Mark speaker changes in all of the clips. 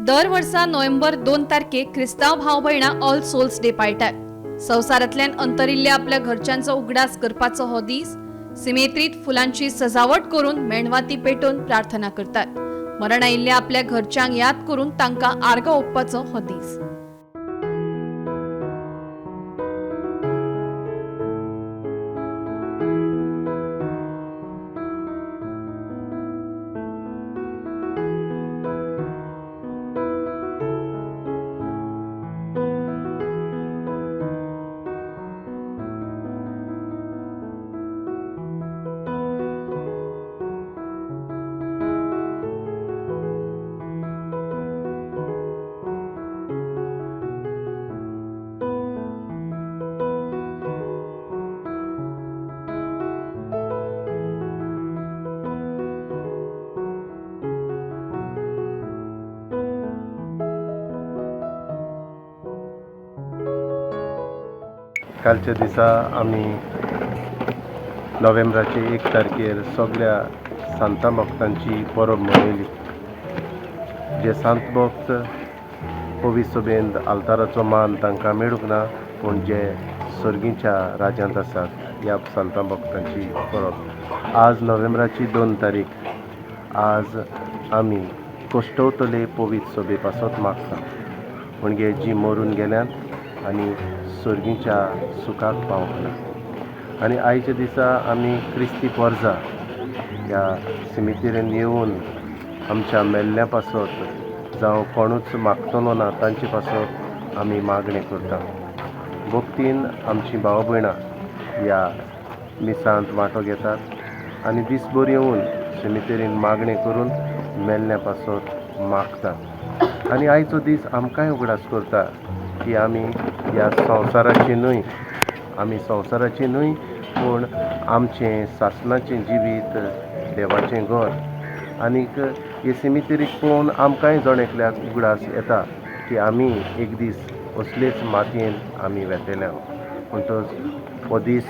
Speaker 1: दर वर्सा नोव्हेंबर 2 तारखेक क्रिस्तांव भाव भयणां ऑल सोल्स डे पाळटात. संवसारांतल्यान अंतरिल्ल्या आपल्या घरच्यांचो उगडास करपाचो हो दीस. सिमेत्रीत फुलांची सजावट करून मेणवाती पेटोवन प्रार्थना करतात. मरण आयिल्ल्या आपल्या घरच्यांक याद करून तांकां आर्गां ओंपपाचो हो दीस.
Speaker 2: कालच्या दिसा आमी नोव्हेंबराचे 1 तारखेर सगळ्या सांता भक्तांची परब मनयली. जे सांत भक्त पवित्र सभेंत आल्ताराचो मान तांकां मेळूंक ना, पूण जे सर्गीच्या राज्यांत आसात ह्या सांता भक्तांची परब. आज नोव्हेंबराची 2 तारीख. आज आमी कश्टवतले पवित्र सभे पासत मागता, म्हणजे जी मरून गेल्यात आनी सर्गीच्या सुखाक पावंक ना. आनी आयच्या दिसा आमी क्रिस्ती पोरजा ह्या सिमितेरीन येवन आमच्या मेल्ल्या पासत जावं कोणूच मागतलो ना तांचे पासत आमी मागणें करता. भक्तीन आमची भाव भयणां ह्या मिसांत वांटो घेतात आनी दीसभर येवन सिमितेरीन मागणें करून मेल्ल्या पासत मागतात. आनी आयचो दीस आमकांय उगडास करता की आमी ह्या संवसाराची न्हय, आमी संवसाराची न्हय, पूण आमचें सासणाचें जिवीत देवाचें घर. आनीक हे सिमितेरीक पळोवन आमकांय जण एकल्याक उगडास येता की आमी एक दीस असलेच मातयेन आमी वेतले. म्हणटच हो दीस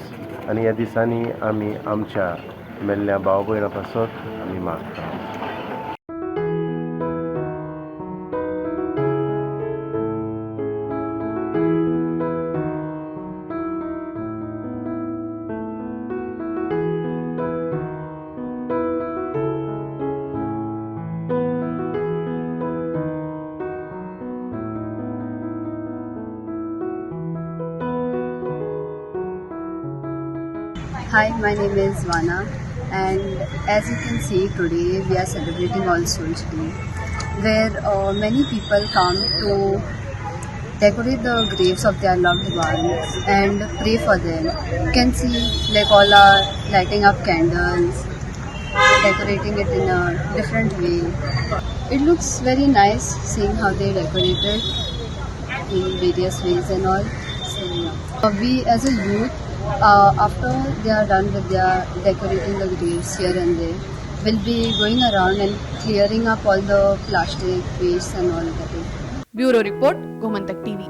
Speaker 2: आनी ह्या दिसांनी आमी आमच्या मेल्ल्या भाव भयणां पासत आमी मागता.
Speaker 3: Hi, my name is Vana, and as you can see, today we are celebrating All Souls Day, where many people come to decorate the graves of their loved ones and pray for them. You can see like all are lighting up candles, decorating it in a different way. It looks very nice seeing how they decorate it in various ways and all. So yeah. We as a youth, after they are done with their decorating the graves here and there, we'll be going around and clearing up all the plastic waste and all that.
Speaker 1: Bureau report, Gomantak TV.